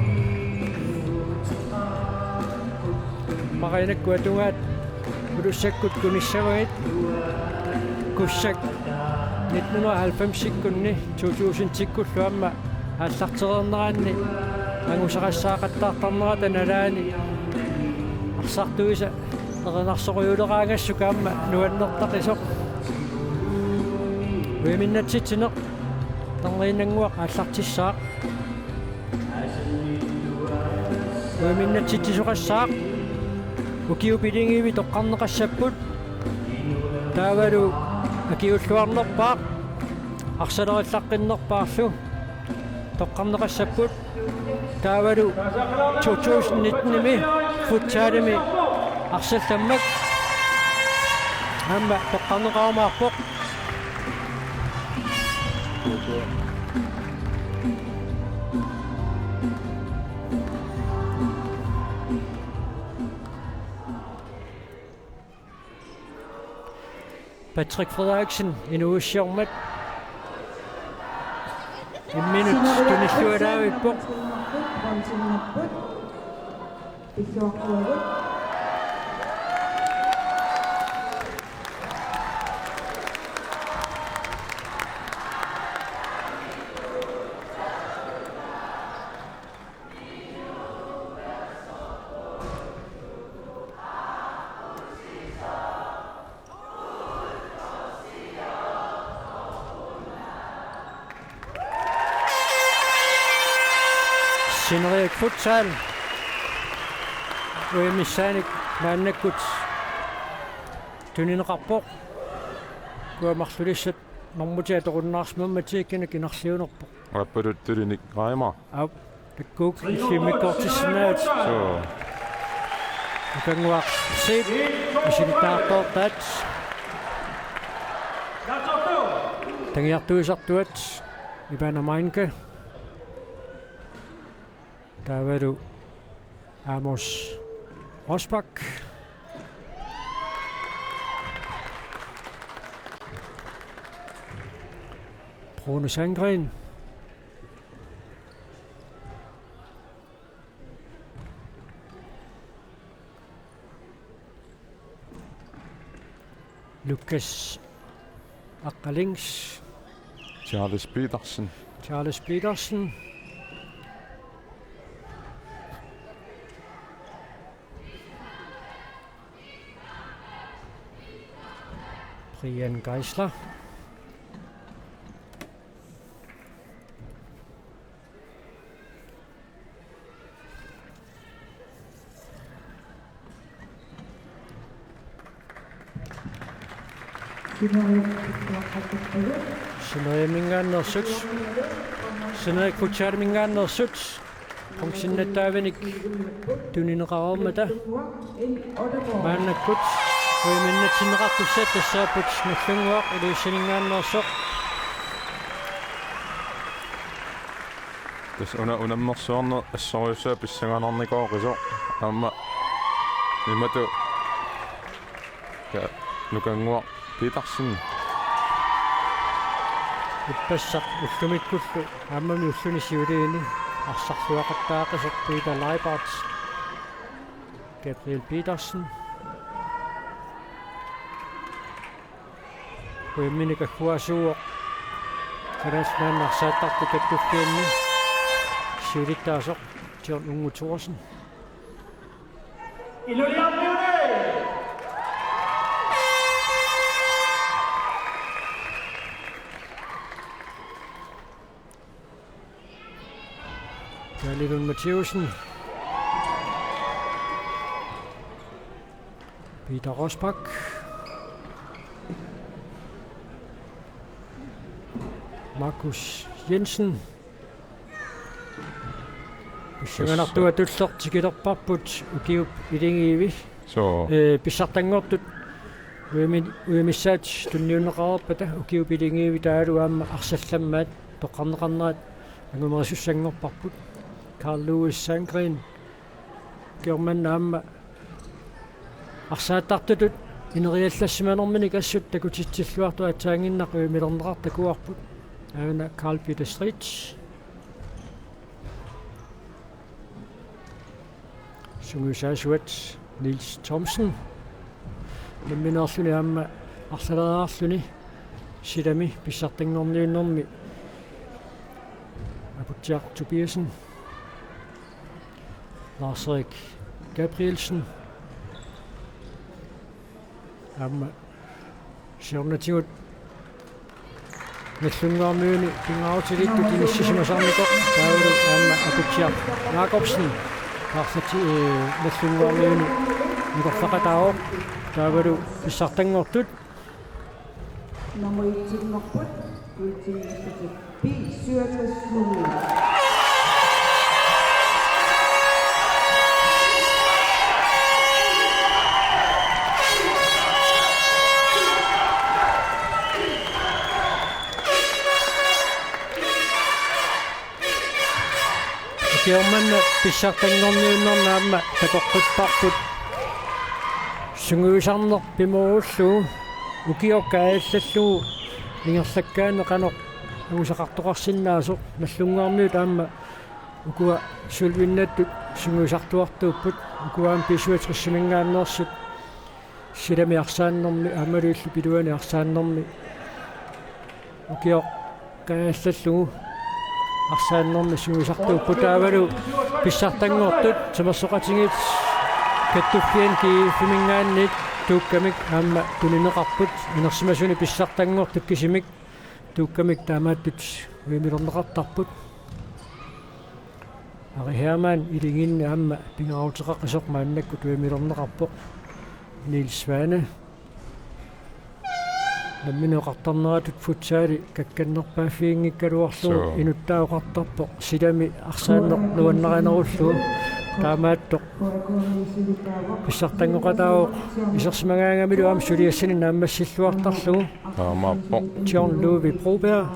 Marinakkut atugaat Ulussakkut kunissavagit. Kussak nitten hundrede og halvfemsikkunni to tusindsikkullu aamma aallartereerneranni angusaqassaaqattaartarnerata nalaani arsartuisa erinarsorujuleraagassuka aamma nuannertaqisoq. Uiminnatsitsineq Tarniinnannguaq aallartissaaq. Uiminnatsitsisoqassaaq. Ukiut pilingivi toqqarneqassapput. Taavalu akiulluarnerpaaq. Arsalerillaqqinnerpaarlu toqqarneqassapput. Taavalu to tusind nitten-imi futsalimi arsallammak aamma toqqarneqarumaarpoq. Patrick Frederiksen inuuissiormat imminut tunillualaavippoq. Sineriak Futsal. Uimissaannik maannakkut tunineqarpoq. Kuamarlulissat normutiat toqunnaarsimammat tiikkinak inarliunerpoq. Aappaluttulinik Reimer. Aap, takkuuk illimmikkoortissinnaavat. Soo. Nukannguaq Zeeb, misilittagartoortaat. Tagiartuisartuat, Ivana Meinke. Taavalu Amos Rosbach. Bruno Sandgren. Lukas Aqqalings. Charles Petersen. Charles Petersen. Brian Geisler. Sineriamminngaanneersut. Sineriak Futsaliminngaanneersut. Qungsinnattaavinik tunineqareermata. Maannakkut uiminnatsitsineqartussat tassaapput Nagdlunguaq Ilulissaninngaanneersoq. Tassa una unammersuarneq assorujussuaq pissanganarnikooqisoq. Aamma imatut, ja, Nukannguaq Petersen. Ippassaq ullumikkullu aammami ulluni siuliini arsarluaqattaaqisoq Peter Leibert. Gabriel Petersen. Uimminik agguaasuuvoq. Kalaallit Nunaanni arsaattartut kattuffianni siulittaasoq John Ungu Thorsen. Kaali Lund Mathiussen. Peter Rosbach. Markus Jensen. Pissanganartuatulleq tikilerparput ukiup iligiivi. Soo. Ee, pissartanngortut ujami-, ujamassaat tunniunneqareerpata ukiup iligiivi taavalu aamma arsallammaat toqqarneqarnerat angumerisussanngorparput. Carl Louis Sandgreen ukioq manna aamma arsaattartutut ineriallassimanerminik assut takutitsilluartoq aatsaannginnaq ujamilerneqartoq takuarput. Aana Carl Peter Street. Sungiusaasuat Niels Thomsen. Nammineerluni aamma arlaleriarluni silami pissartanngorniunnermi Aputsiaq Tobiassen. Lars-Erik Gabrielsen. Aamma siornatigut Nagdlunguarmiuni pingaarutilittut inissisimasarnikoq taavalu aamma Aputsiaq Jakobsen. Taarlati, ee, Nagdlunguarmiuni nikorfaqataavoq taavalu pissartanngortut. Nummer et-inngorput, guldinngorput B syvogtres nul. Ukioq manna pissartanngorniunnermi aamma takoqqipparput. Sungiusarneq pimoorullugu ukioq kaajallallugu ingerlakkaanni qanoq angusaqartoqarsinnaasoq. Nagdlunguarmiut aamma ukua sølvinnattut sungiusartuartuupput, ukua aamma B syvogtres-iminngaanneersut. Silami arsaannermi aammalu illup iluani arsaannermi ukioq kaajallallugu arsaannermi sungiusartuupput taavalu pissartanngortut timersoqatigiit kattuffianni G F-iminngaanniit tuukkamik aamma tunineqarput. Inersimasuni pissartanngortut kisimik tuukkamik taamaattut ujamilerneqartarput. Ari Hermann iligiinni aamma pingaaruteqaqisoq maannakkut ujamilerneqarpoq. Niels Svane. Nammineq oqartarneratut futsali kakkannerpaaffiginngikkaluarlugu. Soo. Inuttaa oqartarpoq silami arsaanneq nuannarinerullugu. Taamaattoq pissartanngoqataavoq isersimagaangamilu aamma suliassani naammassilluartarlugu. Taamaappoq. John Ludvig Broberg.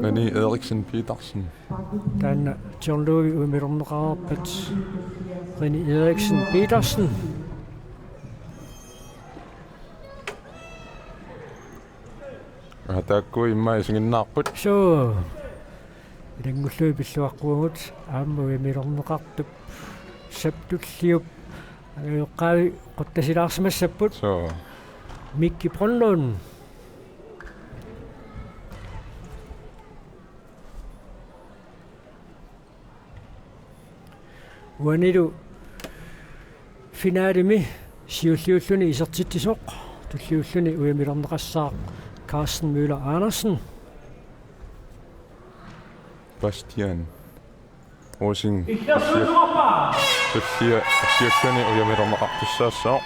René Eriksen Petersen. Taanna John Ludvig ujamilerneqareerpat René Eriksen Petersen. Aa, taakku immaqa isiginnaarput. Soo. Ilanngullugit pilluaqquagut aamma ujamilerneqartup saptulliup angajoqqaavi quttasilaarsimassapput. Soo. Mikki Brønlund. Uanilu finalemi siulliulluni isertitsisoq, tulliulluni ujamilerneqassaaq Carsten Møller Andersen. Bastian Rosing. Tullia-, tulliulluni ujamilerneqartussaassaaq.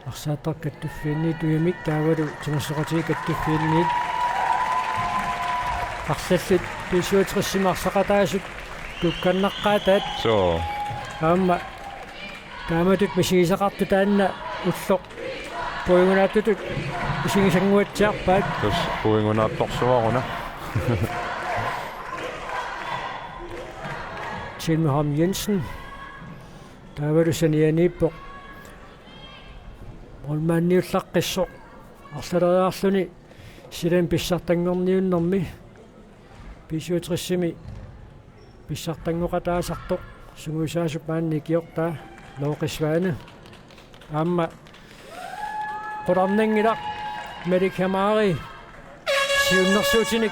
Arsaattartut kattuffianniit ujamik taavalu timersoqatigiit kattuffianniit. Arlallit B syvogtres-imi arsaqataasut tuukkannaqqaataat. Soo. Aamma taamatut misigisaqartut taanna ulloq poingunaattutut isigisannguatsiarpaat. Tassa poingunaattorsuaruna. Thelma Holm Jensen. Taavalu sanianiippoq. Målmandiullaqqissoq arlaleriarluni silami pissartanngorniunnermi B syvogtres-imi pissartanngoqataasartoq sungiusaasup maani ikiortaa Looqi Svane. Aamma qularnanngilaq Malik Hamari siunnersuutinik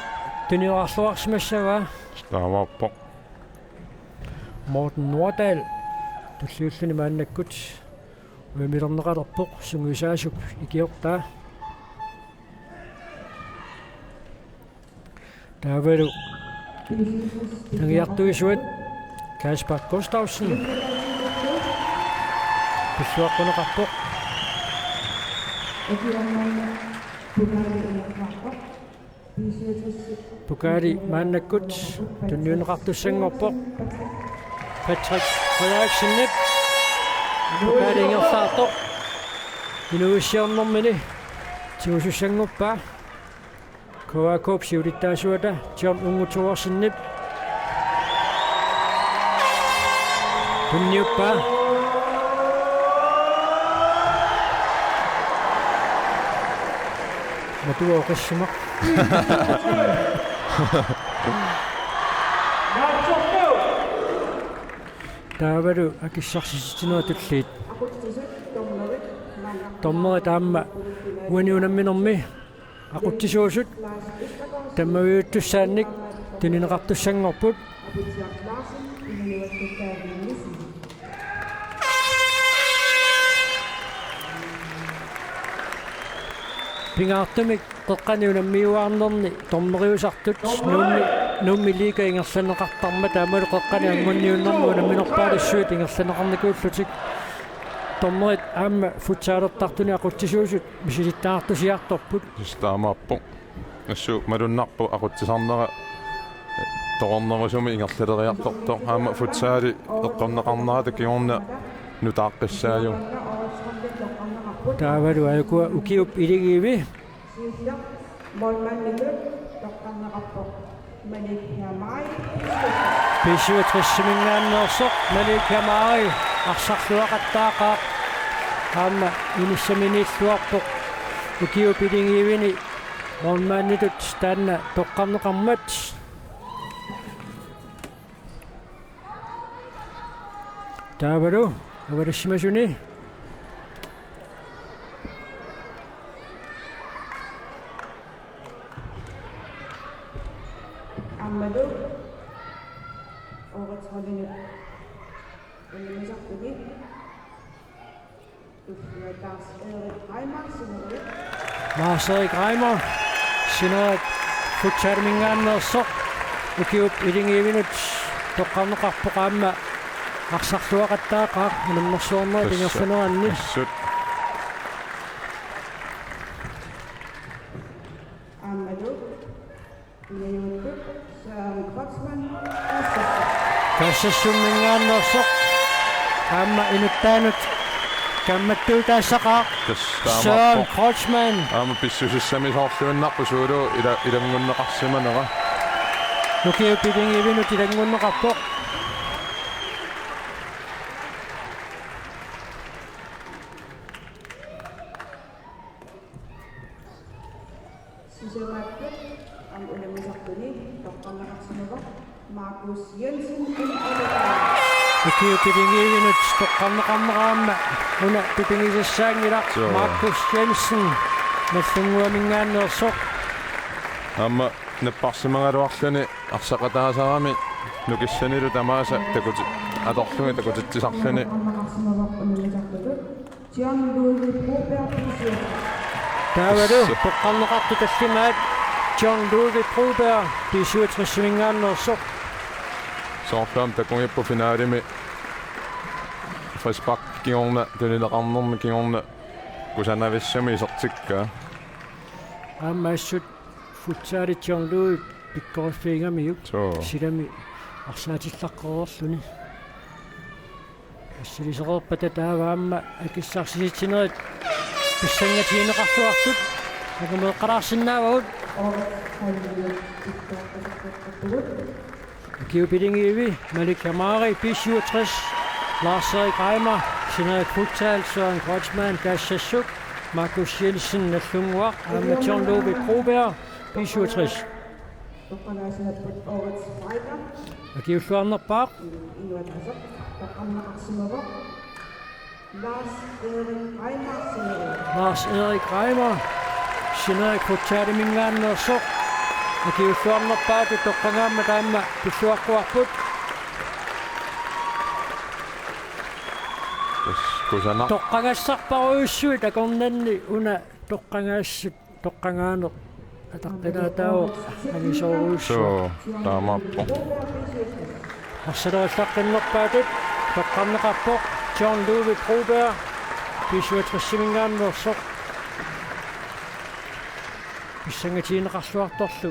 tuniorarluarsimassavaa. Taamaappoq. Morten Nordahl tulliulluni maannakkut ujamilerneqalerpoq sungiusaasup ikiortaa. Taavalu nangiartuisuat Kasper Gustavsen pilluaqquneqarpoq. Pokali maannakkut tunniunneqartussanngorpoq. Patrick Frederiksenip pokali ingerlaartoq inuuissiornermini tigusussanngoppaa. K A K-p siulittaasuata John Ungu Thorsenip tunniuppaa. Matua oqassumaq. Taavalu akissarsisitsinera tulliit. Dommerit aamma uani unamminermi aqutsisuusut tammaviuttussaannik tunineqartussanngorput. Pingaartumik qeqqani unammiuaarnerni dommeriusartut Nuummi, Nuummi liiga ingerlanneqartarmat aammalu qeqqani anguniunnermi unamminerpaalussuit ingerlanneqarnikuullutik. Dommerit aamma futsalertartuni aqutsisuusut misilittagartusiartorput. Just taamaappoq. Assut malunnarpoq aqutsisarnera toqornerusumik ingerlaleriartortoq. Aamma futsali eqqorneqarnerata kingorna nutaaqqissaajuvoq. Taavalu aajukua ukiup iligiivi. Siulleq målmanditut toqqarneqarpoq Malik Jamai. B syvogtres-iminngaanneersoq Malik Jamai arsarluaqattaaqaaq. Aamma inissaminiilluarpoq ukiup iligiivini målmanditut taanna toqqarneqarmat. Taavalu avalassimasuni. Aammalu årets holdinut unammisartuni tullia Lars Erik Reimer, Sineriak. Lars Erik Reimer, Sineriak futsaliminngaanneersoq, ukiup iligiivinut toqqarneqarpoq aamma arsarluaqattaaqaaq unammersuarnerit. Tassa. Ingerlaneranni. Assut. Aammalu Inuuittut Søren Kreutzmann, Kassassup. Kassassuminngaanneersoq aamma inuttaanut kaammattuutaassaqaaq. Tassa taamaappoq. Søren Kreutzmann. Aamma pissusissamisoorluinnarpoq soorlu ila-, ilanngunneqarsimanera. Ukiup iligiivinut ilanngunneqarpoq. Sisamaattut aamma unammisartuni toqqarneqarsimavoq Markus Jensen, M L A. Ukiup iligiivinut toqqarneqarnera aamma una tupigisassaanngilaq. Suu. Markus Jensen, Nagdlunguaminngaanneersoq. Aamma napparsimagaluarluni arsaqataasarami nukissanilu tamaasa takuti-, atorlugit takutitsisarluni. John Ludvig Broberg, B syvogtres. Taavalu tassa toqqarneqartut tallimaat John Ludvig Broberg, B syvogtres-iminngaanneersoq. Soorlu aamma takugipput finalimi frispark kingorna tunineqarnermi kingorna kusanavissumik isertikkaa. Aamma assut futsalit John Ludvig pikkoriffiigamiuk. Suu. Silami arsaatillaqqereerluni. Assilisereerpata taava aamma akissarsisitsinerit pissangatigineqarluartut angumeeqqalaarsinnaavagut. Ukiup iligiivi Malik Jamari, B syvogtres, Lars Erik Reimer, Sineriak Futsal, Søren Kreutzmann, Kassassup, Markus Jensen, Nagdlunguaq, aamma John Ludvig Broberg, B syvogtres. Akiulluarnerpaaq. Lars Erik Reimer, Sineriak. Lars Erik Reimer, Sineriak futsaliminngaanneersoq. Akiulluarnerpaatut toqqagaammat aamma pilluaqquarput. Kus-, kusanaq. Toqqagassarparujussuit akornanni una toqqagaassut. Toqqagaaneq ataqqilaataavoq angisoorujussuaq. Suu, taamaappoq. Arsalerillaqqinnerpaatut toqqarneqarpoq John Ludvig Broberg, B syvogtres-iminngaanneersoq. Pissangatigineqarluartorlu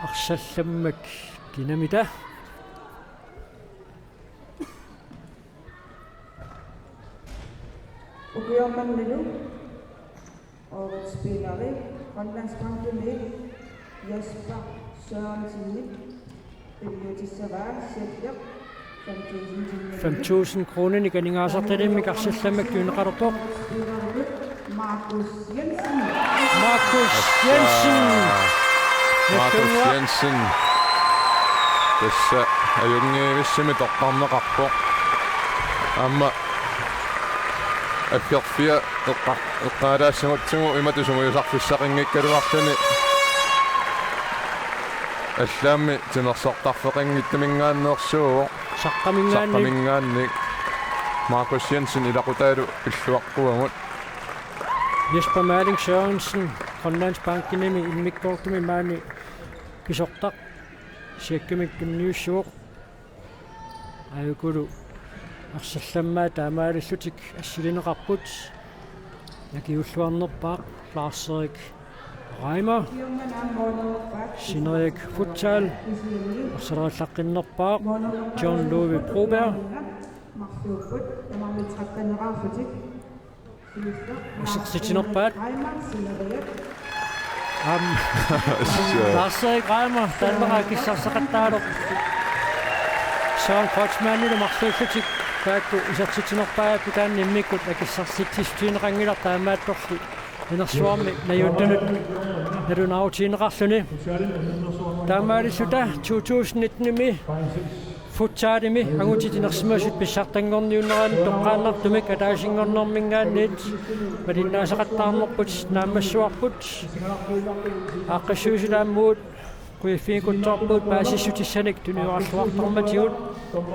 arsallammat kinamita. Ukioq mannalu årets spiller Grønlandsbankimi Jesper Sørensenip immikkoortussavaa check fem tusind kroner. Fem tusind kroner aningaasartalimmik arsallammat tunineqalerpoq. Markus Jensen. Markus Jensen. Markus Jensen. Tassa ajunngivissumik toqqarneqarpoq. Aamma aggerfia eqqa-, eqqaalaassagutsigu imatut sungiusarfissaqanngikkaluarluni. Allaammi timersortarfeqanngitsuminngaanneersuuvoq. Saqqaminngaanniit. Saqqaminngaanniit. Markus Jensen ilaqutaalu pilluaqquagut. Jesper Malling Sørensen, Grønlandsbankenimi immikkoortumi maani pisortaq checkimik tunniussuuvoq. Ajukulu arsallammaat taamaalillutik assilineqarput. Nakiulluarnerpaaq Lars-Erik Reimer. Sinerik Futsal. Arsalerillaqqinnerpaaq John Louis Broberg. Isertitsinerpaat. Aamma Lars-Erik Reimer taanna akissarsaqattaarpoq. Søren Kreutzmannilu marluullutik taakku isertitsinerpaat taanna immikkut akissarsitsissutigineqanngilaq, taamaattorli inersuarmi najuuttunut nalunaarutigineqarluni. Taamaalilluta to tusind nitten-imi futsalimi angutit inersimasut pissartanngorniunneranut toqqaannartumik ataasinngornerminngaanniit malinnaasaqattaarnerput naammassivarput. Aaqqissuussilaammuut kuiffiikutsoorpugut paasissutissanik tunioralluartarmatigut.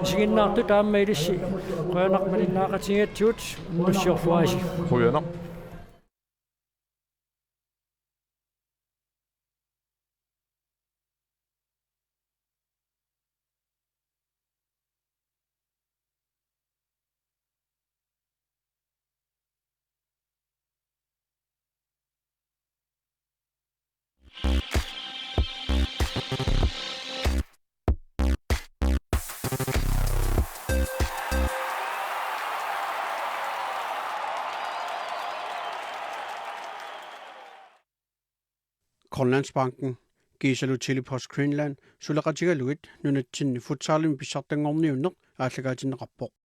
Isiginnaartut aamma ilissi qujanaq malinnaaqatigigatsigut, unnussiorluarisi. Qujanaq. Grønlandsbanken, kiisalu Tele-Post Greenland suleqatigalugit nunatsinni futsalimi pissartanngorniunneq aallakaatinneqarpoq.